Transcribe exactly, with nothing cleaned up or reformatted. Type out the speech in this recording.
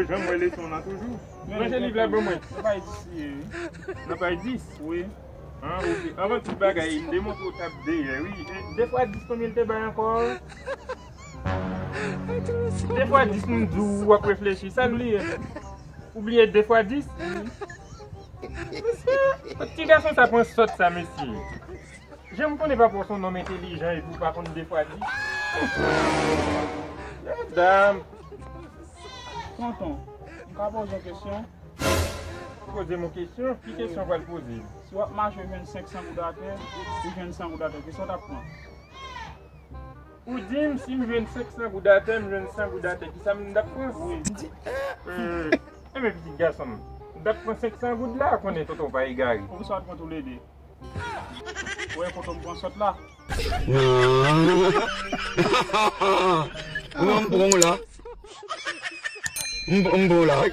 Janm wè leson nan toujou. Ranje liv la ban mwen. Nan paj dis li ye, wi. Nan paj dis? Wi. Ah, ok. Anvan tout bagay, m te montre w tab dèyè, wi. E, de fwa dis, konbyen l te bay ankò? De fwa dis, m di w, w ap reflechi. Sa l bliye? Ou bliye de fwa dis? Mesye, kot ti gason sa pran sòt sa, mesye? Jan m konnen papa w se yon nonm entelijan epi w pa konn de fwa dis? Medam! Tonton, m ka poze w kesyon? Poze m yon kesyon? Ki kesyon w pral poze m? Si w ap mache jwenn senk san goud atè, ou jwenn san goud atè, kisa w t ap pran? Ou di m si m jwenn senk san goud atè, m jwenn san goud atè, kisa m t ap pran? Wi. M di, eh, eh, men pitit gason m, m t ap pran senk san goud la, konnen tonton pa egare. Poukisa w t pran toulede? Ou wè kote m pran sòt la? Non, m pran w la. M, m pran w la, wi.